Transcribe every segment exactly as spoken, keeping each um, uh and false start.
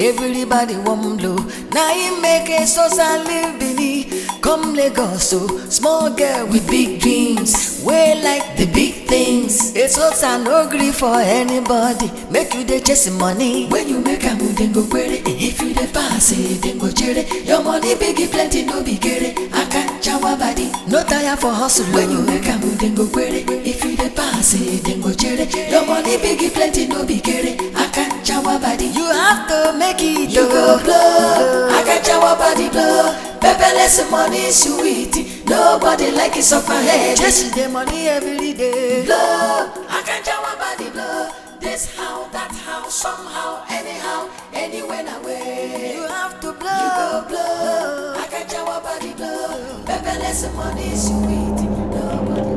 Everybody wan blow. Na im make Esosa leave Benin come Lagos o. Small girl with big dreams, wey like the big things. Esosa no gree for anybody. Make you dey chase money. When you make am, dem go query. If you dey pass, eh, dem go jere. Your money big, e plenty, no be kere. Akanchawa body, no tire for hustle. When you make am, dem go query. If you dey pass, eh, dem go jere. Your money big, e plenty, no be kere. Akanchawa body, you have to make it. You go blow. Akanchawa body blow. Pepperless money sweet. Nobody like it, suffer head. Chase the money every day. Blow. Akanchawa body blow. This how, that how, somehow, anyhow, anywhere na way. You have to blow. You go blow. Akanchawa body blow. Pepperless money sweet. Nobody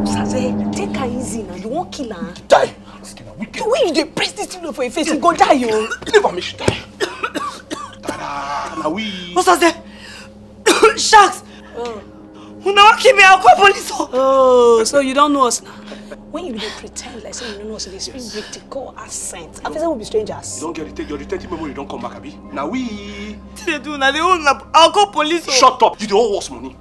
Saze, take her easy now. You won't kill her. Die. This kid na wicked. The way you dey press this thing for your face, you go die o. Leave am, make she die. Tada, na we. Osaze, sharks. Una wan kill me, I'll call police o. Oh, so you don't know us now? When you dey pretend like say you no know us, you dey speak big, dey call accent. I feel say we be strangers. You don get detect your detective memory don come back, abi? Na we. Wetin dey do una? Dey owe una, I'll call police o. Shut up! You dey owe us money.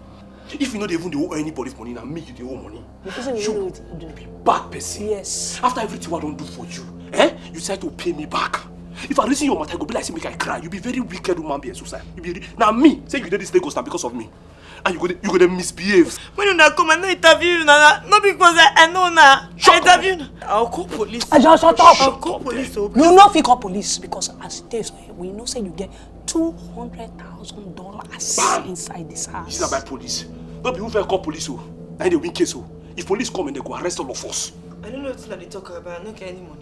If you no dey even dey owe anybody money, na me you dey owe money. You feel say we no know wetin we do? You be bad person. Yes. After everything wey I don do for you, eh? You decide to pay me back. If I reason your matter, e go be like say make I cry. You be very wicked woman being, Susan. You be re- na me say you dey this Lagos na because of me. And you go dey, you go dey misbehave. When una come, I no interview una na. No be because I, I know una. I interview una. I'll call police. Ajo, shut up. I'll call police o. You no fit call police because as it is, we know say you get two hundred thousand dollars inside this house. This na by police. No be who fit call police o. Na im dey win case o. If police come, dem go arrest all of us. I don't know wetin I dey talk about. I no get any money.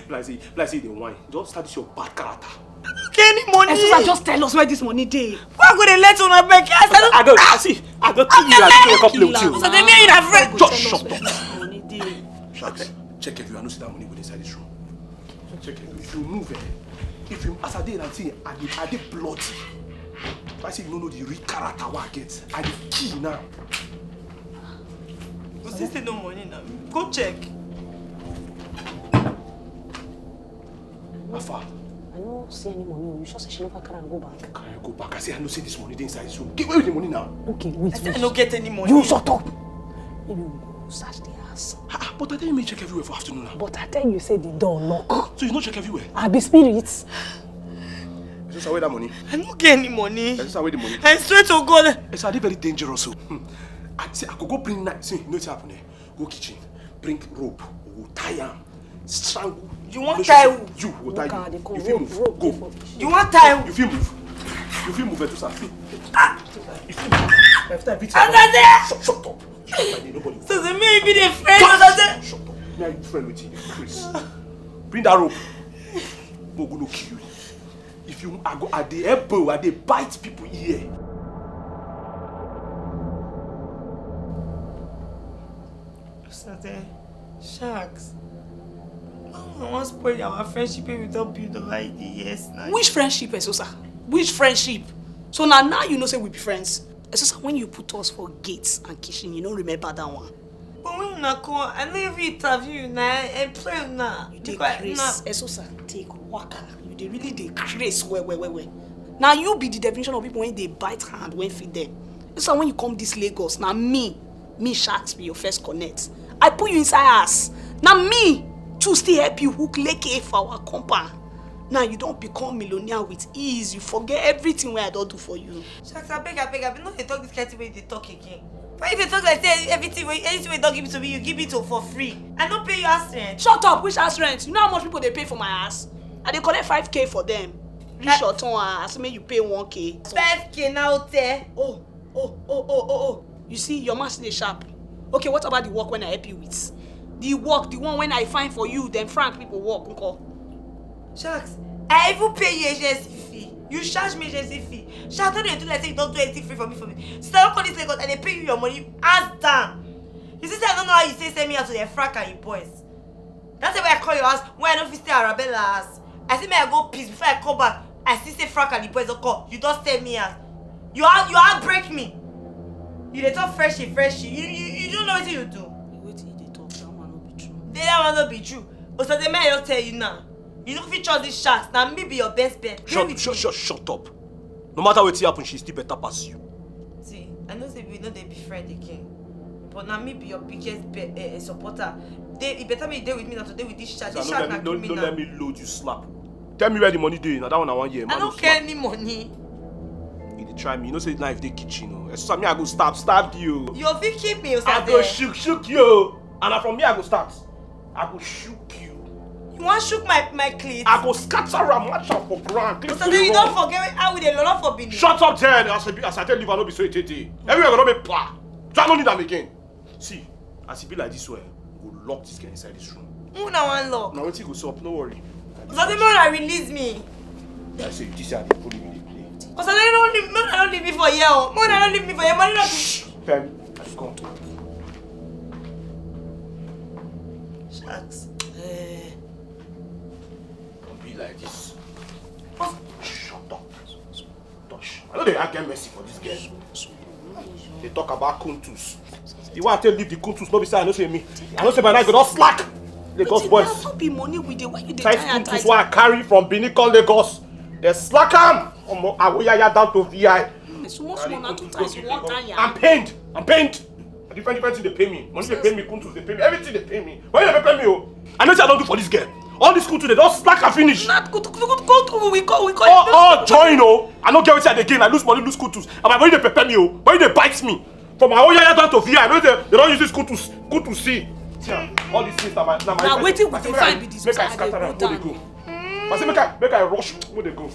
Like say, like say you dey whine. Just start this your bad character. I no get any money. Esusa, just tell us where this money dey. Why I go dey let una beg? I said, I don't, I see, I don't think you are doing a couple of things. So they mean you na friend. Just shut up. Money dey. Sharks, check everywhere. I no see that money go dey inside this room. Check everywhere. If you move, eh, if you, as I dey now, see, I dey, I dey bloody. I say you no know the real character wey I get. I dey kill now. But since they no money now, go check. How far? I no see any money. You sure say she never carry am go bank? Carry am go bank. I say I no see this money dey inside this room. Give away the money now. Okay, wait. I say I no get any money. You shut up. Maybe we go search the house. Ah, but I tell you, me check everywhere for afternoon now. But I tell you, say the door lock. So you no check everywhere? I be spirit. Is this where that money? I no get any money. Is this where the money? I swear to God. It's a very dangerous. So, hmm. I say I could go bring knife. See, you know what happen there? Go kitchen, bring rope, we go tie am, strangle. You wan tie who? You go tie you. If you move, go. You wan tie who? If you move, if you move, Etusa. Ah! If you move, after I beat you, shut, shut up. Shut up, nobody. So the me be the friend. Shut up. Me and you friend with you, Chris. Bring that rope. Mo go no kill you. If you, I go, I dey elbow, I dey bite people ear. Sharks. No one wan spoil our friendship wey we don build over the years now. Which friendship, Esosa? Which friendship? So na now you know say we be friends. Esosa, when you put us for gates and kitchen, you no remember that one. But when una come, I no even interview una, I employ una. You dey craze. Esosa, take waka. You dey really dey craze well, well, well, well. Now you be the definition of people when they bite hand, when feed them. Esosa, when you come this Lagos, now me, me Sharks be your first connect. I put you inside ass. Now me to still help you hook leke for our compound. Now you don't become millionaire with ease. You forget everything wey I don do for you. Sharks, abeg, abeg, abeg, no dey talk this kind thing wey you dey talk again. Why you dey talk like say everything wey, anything wey you don give to me, you give me to for free? I no pay you house rent. Shut up! Which house rent? You know how much people dey pay for my house? I dey collect five K for them. Reach your turn, ah, as make you pay one K. Five K now, teh. Oh, oh, oh, oh, oh, oh. You see, your master dey sharp. Okay, what about the work when I help you with? The work, the one when I find for you, then Frank people work, nko? Sharks, I even pay you agency fee. You charge me agency fee. Sharks, don't dey do like say you don't do anything free for me, for me. Since I don come this Lagos, I dey pay you your money, hands down. You see say I don't know how you say send me out to the Frank and your boys. That's why I call your house when I don't fit stay Arabella house. I say, "May I go peace before I come back." I see say Frank and the boys don't call. You don't stay me house. You out, you outbreak me. You dey talk freshy, freshy. You, you, you don't know what you do. Wetin you dey talk? That one no be true. That one no be true. Osade, may I just tell you now. You no fit trust these sharks. Now me be your best bet. Dey with me. Shut, shut, shut up. No matter wetin happen, she still better pass you. See, I know say we no dey be friend again, but na me be your biggest be, eh, eh, supporter. Dey, e better make you dey with me than to dey with this shark. This shark na criminal. No let me load you slap. Tell me where the money dey. Na that one I wan hear. I no get any money. You dey try me. You know say life dey kitchen o. Especially me, I go stab, stab you. You fit kill me, Osade. I go shook, shook you. And na from me I go start. I go shook you. You wan shook my, my clit? I go scatter am, match am for ground. Clean. Osade, you don forget how we dey lolo for Benin? Shut up there. As I, be, as I tell you, I no be so e take dey. Everywhere go don be pa. So I no need am again. See, as e be like this way, we go lock this girl inside this room. Who na wan lock? Na wetin go sup, no worry. Osade, make una release me. I say, this how the problem dey play. Osade, no leave, make una no leave me for here o. Make una no leave me for here. Money no be. Shh, Femi, I come. Sharks. Eh. Don't be like this. Shut up. Touch. I no dey get mercy for this girl. They talk about kuntus. The one I tell leave the kuntus, no be say I no say me. I no say my night go don slack. Lagos boys. But no be money we dey. Why you dey tire? Size kuntus wey I carry from Benin come Lagos. They slack am. Omo, Awoyaya down to V I. Small, small, na two times you wan tire. I'm pained. I'm pained. Different, different thing dey pay me. Money dey pay me, kuntus dey pay me, everything dey pay me. Why you dey pay me o? I know say I don do for this girl. All this kuntus, they don slack and finish. Not good, good, good, good, we go, we go. Oh, oh, join o. I no get wetin I dey gain. I lose money, lose kuntus. And my money dey pepper me o. Money dey bite me. From my own yaya down to V I, I know say they don use this kuntus, kuntus see. See am, all these things na my, na my. Na wetin we dey find be this. Make I scatter am, go dey go. I say make I, make I rush, go dey go.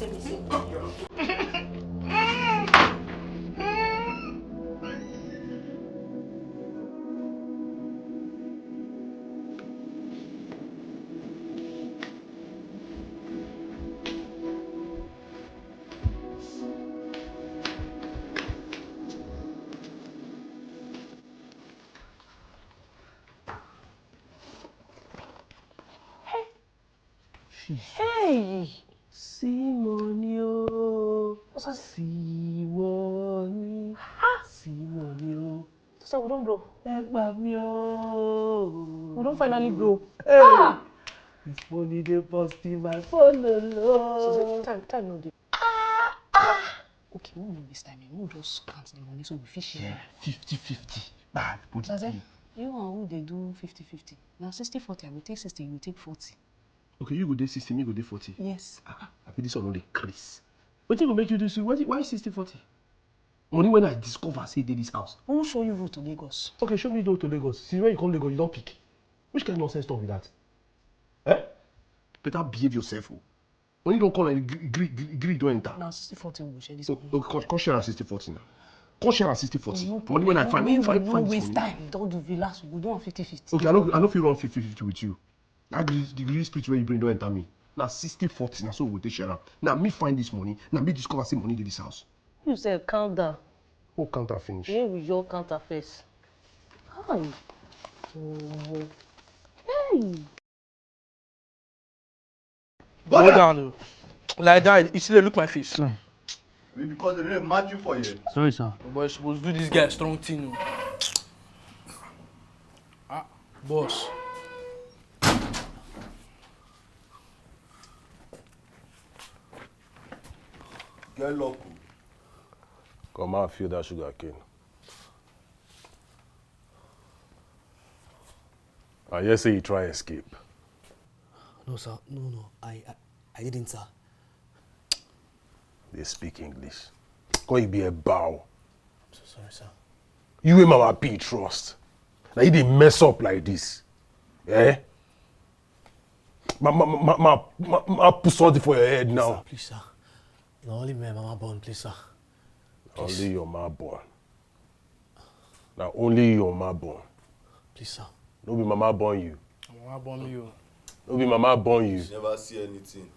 Hey! See money o. What's that? See money. Ah! See money o. So we don blow. Ẹ gbà mí o. We don finally blow. Hey! Ah! This money dey burst in my phone, lo, lo. So, so time, time no dey. Ah! Ah! Okay, we no waste time. We just count the money so we fit share. Yeah, fifty fifty. Bad, put it in. You and who dey do fifty fifty? Na sixty forty, I go take sixty, you take forty. Okay, you go dey sixty, me go dey forty. Yes. Ah, ah, I feel this one no dey craze. Wetin go make you do so? Why, why sixty forty? Money when I discover say dey this house. Who show you road to Lagos? Okay, show me road to Lagos. Since when you come Lagos, you don pick. Which kind of nonsense talk be that? Eh? Better behave yourself o. Money don come and gree, gree, gree, gree don enter. Na sixty forty we go share this money. Oh, oh, come, come share am sixty forty now. Come share am sixty forty. Money when I find, we no waste time. Don't do village, we go do am fifty fifty. Okay, I no, I no fit run fifty fifty with you. That gree, the gree spirit wey you bring don enter me. Na sixty forty, na so we go take share am. Na me find this money, na me discover say money dey this house. You sef, calm down. Who count am finish? Make we just count am first. Hi. Oh. Hey. Go down o. Lie down. You still dey look my face. Because they didn't match you for here. Sorry, sir. Boy, you suppose do this guy strong thing o. Ah, boss. Get luck o. Come out, feel that sugar cane. I hear say you try escape. No, sir. No, no. I, I, I didn't, sir. They speak English. Come you be a bow. I'm so sorry, sir. You and Mama P trust. Now you dey mess up like this. Eh? Ma, ma, ma, ma, ma, ma, ma put something for your head now. Sir, please, sir. Na only me, Mama born, please, sir. Please. Only your ma born. Na only your ma born. Please, sir. No be mama born you. Mama born me o. No be mama born you. You never see anything.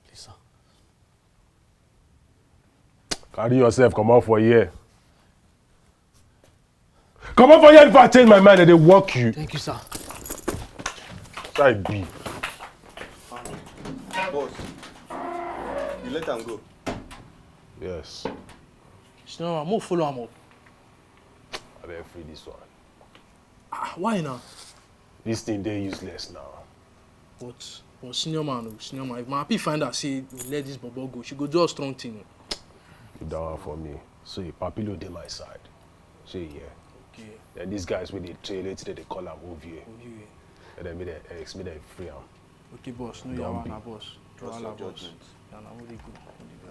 Please, sir. Carry yourself comot for here. Come up for here before I change my mind and they walk you. Thank you, sir. Side B. Boss, you let am go. Yes. Senior man, mo follow am up. I better free this one. Ah, why now? This thing dey useless now. But but senior man, oh, senior man, if my happy find out say we let this bobo go, she go do a strong thing. Keep that one for me. So Papilo dey my side. Say yeah. Okay. Then these guys wey dey trail it, they dey call am O V A. Obi we. And then me dey ex, me dey free am. Okay, boss. No Don't yawa be. Na boss. What's Wahala your boss. Judgment? Yeah, na only good. Only good.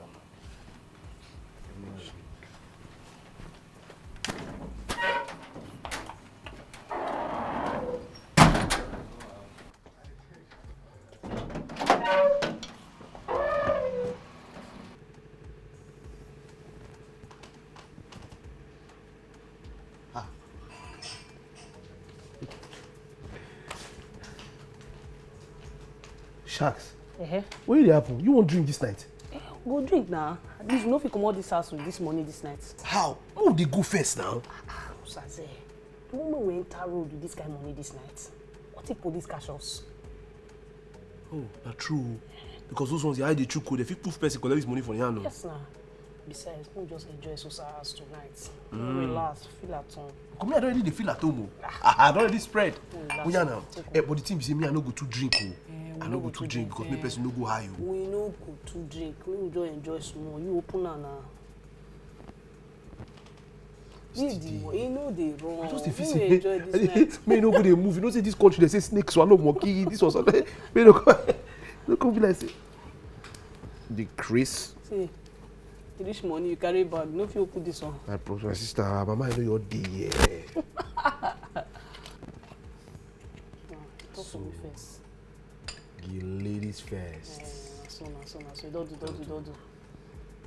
Sharks. Uh-huh. What dey happen? You wan drink this night? Go drink now. At least we no fit comot this house with this money this night. How? Who dey go first now? Osaze, the moment we enter road with this kind money this night, what if police catch us? Oh, na true. Because those ones, they hide the true code. They fit poof person, collect this money for the hand. Yes, na. Besides, we just enjoy Sosa house tonight. Mm. Relax, feel at home. Come here, I don't really dey feel at home. Oh. I, I don't really spread. Relax, Oh, yeah, now. take Eh, home. But the thing be say me, I no go too drink. Oh. Eh, we I no no go go too too drink because drink, make eh. Person no go high. Oh. We no go too drink. We will just enjoy small. You open am now. Leave the Still one. You know they wrong. I just dey feel We say will enjoy this night. Me no go dey move. You know say this country they say snake swallow monkey. This was me no go no go be like say the Chris. See, you reach money, you carry bag. No fit open this one. My bro, my sister, mama, I know your day. Talk for me first. The ladies first. Eh, na so na so na so. Don't do, don't do, don't do.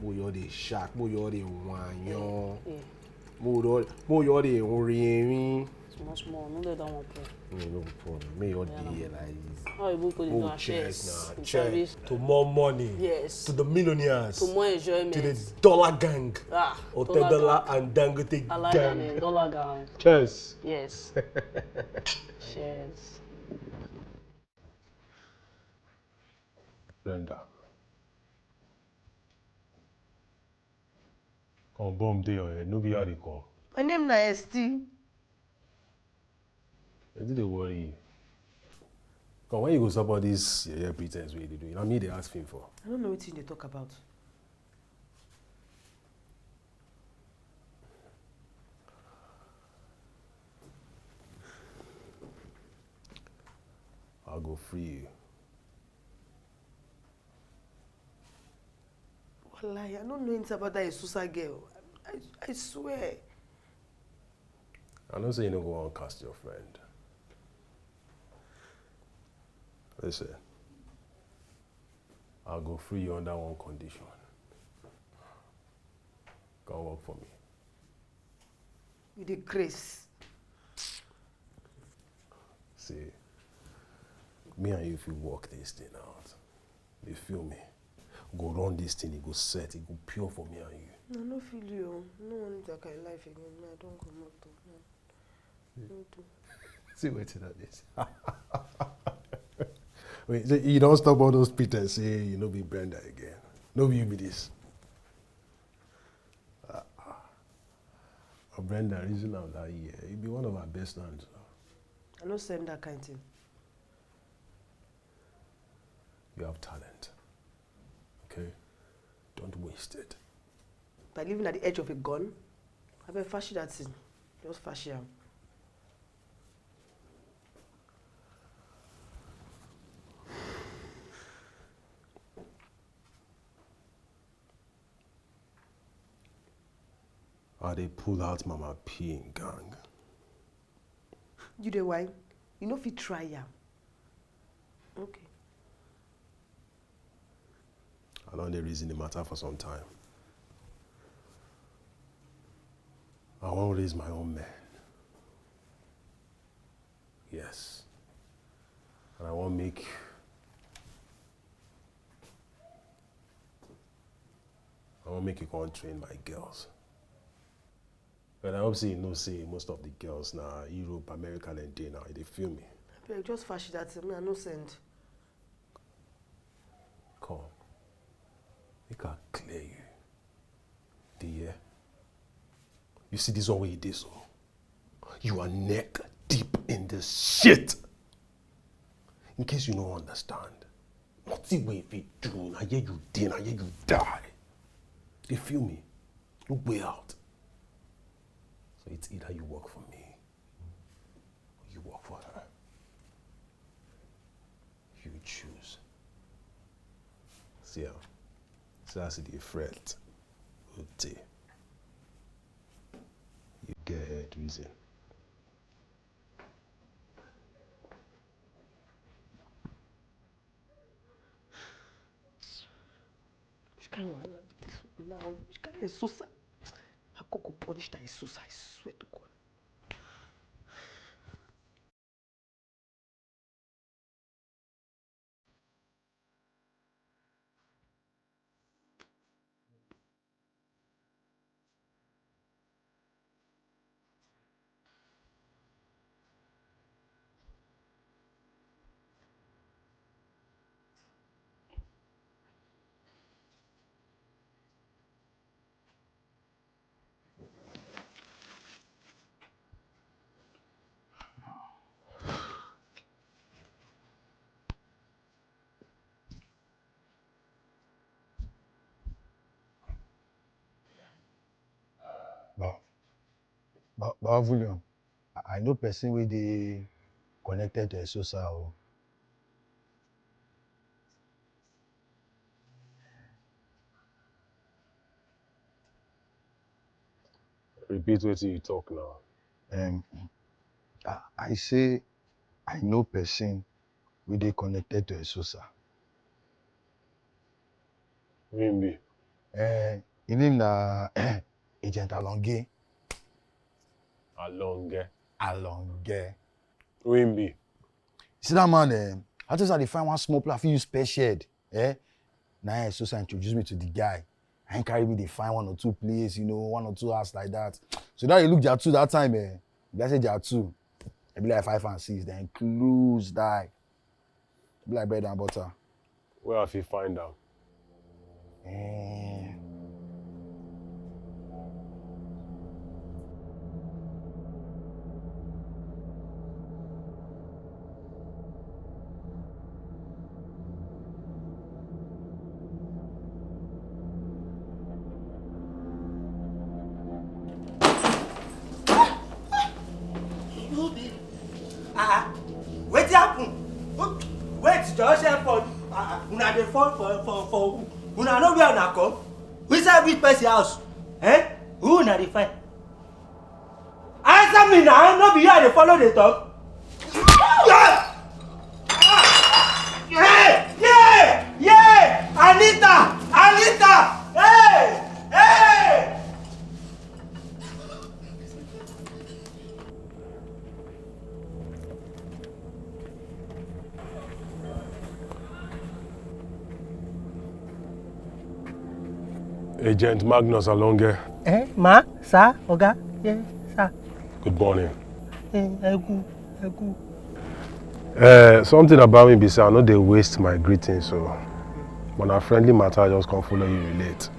Mo your dey shark, mo your dey wanyan, Eh, mo your mo your dey orin. small small. No let that one play. Me no go pour. Me your day like this. How you go dey do Oh, am cheers first? now. The Cheers. Service. To more money. Yes. To the millionaires. To more To enjoyment. The dollar gang. Ah, Otedola and Dangote Dollar gang. gang. Dollar gang. Cheers. Yes. Cheers. Brenda. Come bomb dey your head. No be how they call. My name na Esti. Wetin dey worry you? Come, when you go stop all this yeye pretense wey you dey do? Na me dey ask film for. I don't know wetin you dey talk about. I go free you. Wallahi, I don't know anything about that Esusa girl. I, I swear. I know say you no go wan cast your friend. Listen, I go free you under one condition. Come work for me. You dey craze. See, me and you fit work this thing out. You feel me? Go run this thing, e go set, e go pure for me and you. I no feel you. I no want that kind of life again. Me, I don comot o. No. No do. See wetin I dey say. Wait, so you don stop all those pretense say you no be Brenda again. No be you be this. Ah, ah. But Brenda, reason am that year. You be one of our best hands. I no send that kind thing. You have talent. Okay? Don't waste it. By living at the edge of a gun, I bet flashy that thing. Just flashy am. I dey pull out Mama P in gang. You dey whine? You no fit try am. Okay. I don dey reason the matter for some time. I wan raise my own men. Yes. And I wan make I wan make you come train my girls. But I hope say you know say most of the girls na Europe, America dem dey now. You dey feel me? Abeg, just fash that thing. Me, I no send. Come. Make I clear you. Dey hear? You see this one wey you dey so? You are neck deep in the shit. In case you no understand, nothing wey you fit do, na here you dey, na here you die. Dey feel me? No way out. So it's either you work for me or you work for her. You choose. See am. See as e dey fret. Ute. You get head reason. Which kind of wahala be this one now? Which kind of Esosa? I go go punish that Esosa, I swear to God. Ba, ba, ba William, I, I know person wey dey connected to Esosa o. Repeat wetin you talk now. Um, I, I say I know person wey dey connected to Esosa. Who him be? Eh, him name na Agent Alonge. Alonge. Alonge. Who him be? See that man, eh? I just had to find one small place I fit use spare shed. Eh? Na him Esosa introduce me to the guy. I carry me dey find one or two place, you know, one or two house like that. So that you look their two that time, eh? If I say their two, e be like five and six, then close die. E be like bread and butter. Where I fit find am? Eh. Ah, wetin happen? Wait, Josh, help us. Ah, una dey fall for, for, for who? Una know where una come? Inside which person house? Eh? Who una dey find? Answer me now, no be you I dey follow dey talk. Yeah! Yeah! Yeah! Anita! Anita! Hey! Hey! Agent Magnus Alonge. Eh, ma, sir, oga, yes, sir. Good morning. Eh, ẹ kú, ẹ kú. Eh, something about me be say I no dey waste my greetings, so when a friendly matter, I just come follow you relate.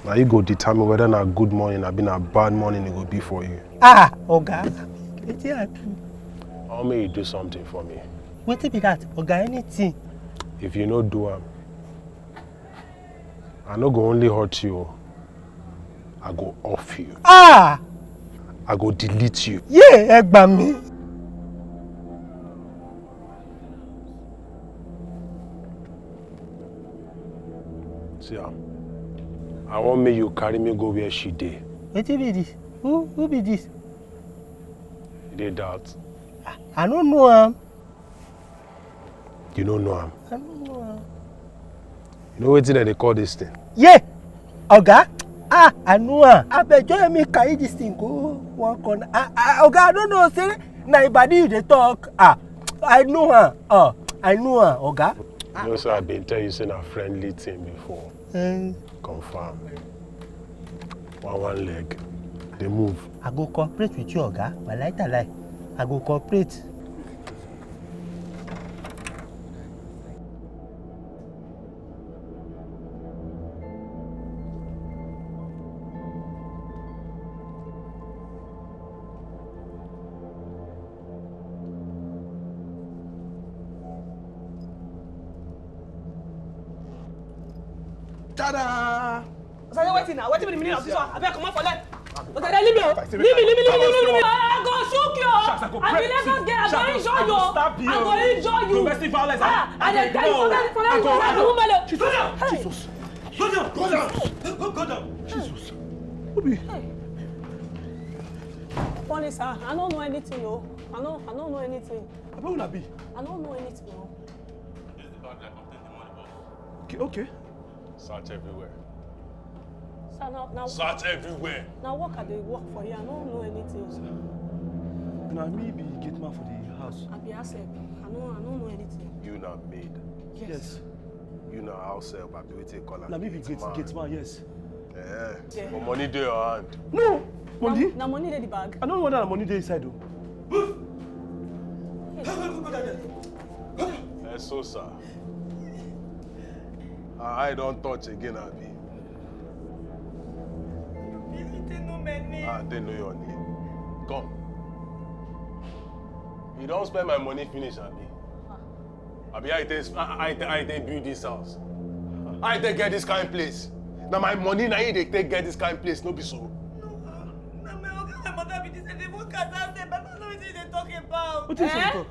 Na you go determine whether na good morning abi na bad morning e go be for you. Ah, oga, wetin I do? I wan make you do something for me. Wetin be that, oga? Anything. If you no do am, I no go only hurt you o, I go off you. Ah! I go delete you. Yeah, ẹ gbà mí. See am. I wan make you carry me go where she dey. Wetin be this? Who, who be this? You dey doubt? I, I no know am. You no know am? I no know am. You know wetin dem dey call this thing? Yeah, oga. Ah, I know am. Abeg, join me carry this thing go one corner. Ah, ah, oga, I no know say na your body you dey talk. Ah, I know am. Oh, I know am, oga. You know say I been tell you say na friendly thing before. Eh. Confirm. One, one leg. They move. I go cooperate with you, Oga. Walai talai. I go cooperate. Tada! Osayo, wetin na? Wetin be the meaning of this one? Abeg, comot for left. Osayo, leave me o. Leave me, leave me, leave me, leave me, leave me. I go shoot you. Sharks, I go I be break. Lagos girl. I go Sharks, injure I you. Go stab you. I go injure you. Domestic violence. Ah, I dey tell you, I go, I go, I go woman. Jesus. Go down. Go down. Go, go down. Jesus. Obi. Police, sir, I don't know anything, oh. I don't, I don't know anything. Abeg una be? I don't know anything, oh. This is the bag that contains the money, boss. Okay, okay. Search everywhere. Sir, now, now, Search everywhere. Now work, I dey work for here. I don't know anything, sir. Na me be gate man for the house. I be house help. I no, I no know anything. You na maid. Yes. Yes. You na house help, abi wetin you call am? Na me be gate, gate man, yes. Eh. Yeah. But money dey your hand. No! Money? Na, na money dey the bag. I don't know whether na money dey inside o. Eh, so, sir. Her eye don touch again, abi? You really take no my name. Ah, they know your name. Come. You don spend my money finish, abi? Abi I take, I, I, I take build this house? I take get this kind place? Na my money na you dey take get this kind place, no be so? No, ah, na my oga, my mother be this, and they won't cast out them, but I don't know wetin they talk about. Wetin you dey talk?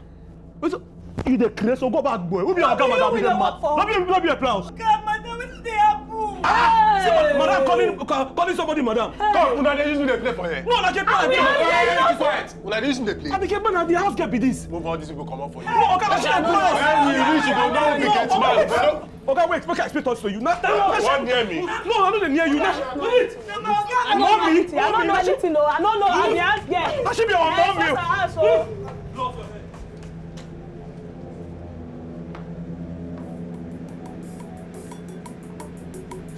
Wetin you dey craze? So go back, boy. Who be your oga, madam? You dey mad? No be, no be a blouse. Oga, madam, wetin dey happen? Ah! Hey! See, madam calling, ca-, calling somebody, madam. Hey! Come, una dey use me dey play for here. No, na get plan. Hey, be quiet. Una dey use me dey play. I be get man, na the house girl be this. Move all these people comot for here. No, oga, na she dey play. When we reach, you go know we get man. Oga, wait, make I explain things to you. Na, na, na, One near me. No, I no dey near you. Na, wait. No, no, oga, I no know anything. I no know anything, no. I no know. I be house girl. Na she be our mommy. Yes, yes, I ask, oh.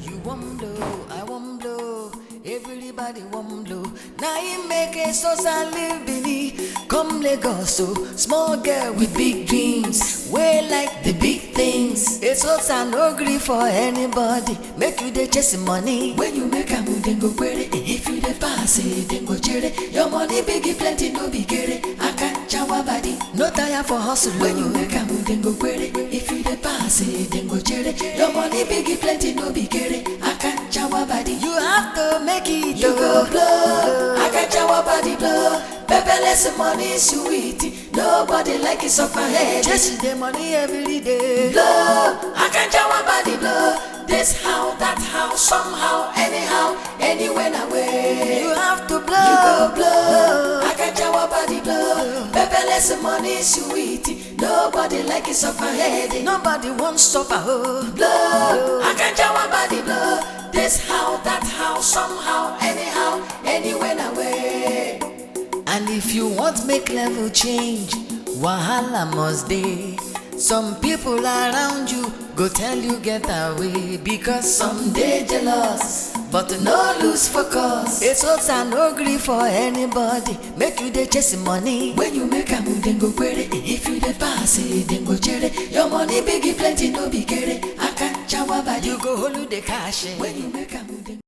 You wan blow, I wan blow, everybody wan blow. Na im make Esosa leave Benin, come Lagos o. Small girl with big dreams, wey like the big things. Esosa no gree for anybody, make you dey chase money. When you make am, dem go query. If you dey pass, eh, dem go jere. Your money big, e plenty, no be kere. Akanchawa body, no tire for hustle. When you make am, dem go query. If you dey pass, eh, dem go jere. Your money big, e plenty, no be kere. Akanchawa body, you have to make it. You go blow. Akanchawa body blow. Pepperless money sweet. Nobody like it suffer head. Chasing the money every day. Blow. Akanchawa body blow. This how, that how, somehow, anyhow, anywhere na way. You have to blow. You go blow. Akanchawa body blow. Pepperless money sweet. Nobody like it suffer head. Nobody wants suffer, oh. Blow. Akanchawa body blow. This how, that how, somehow, anyhow, anywhere na way. And if you want make level change, wahala must dey. Some people around you go tell you get away because some dey jealous. But no lose focus. Esosa no gree for anybody. Make you dey chase money. When you make am, dem go query. If you dey pass, eh, dem go jere. Your money big, e plenty, no be kere. Akanchawa body. You go hold the cash, eh. When you make am, dem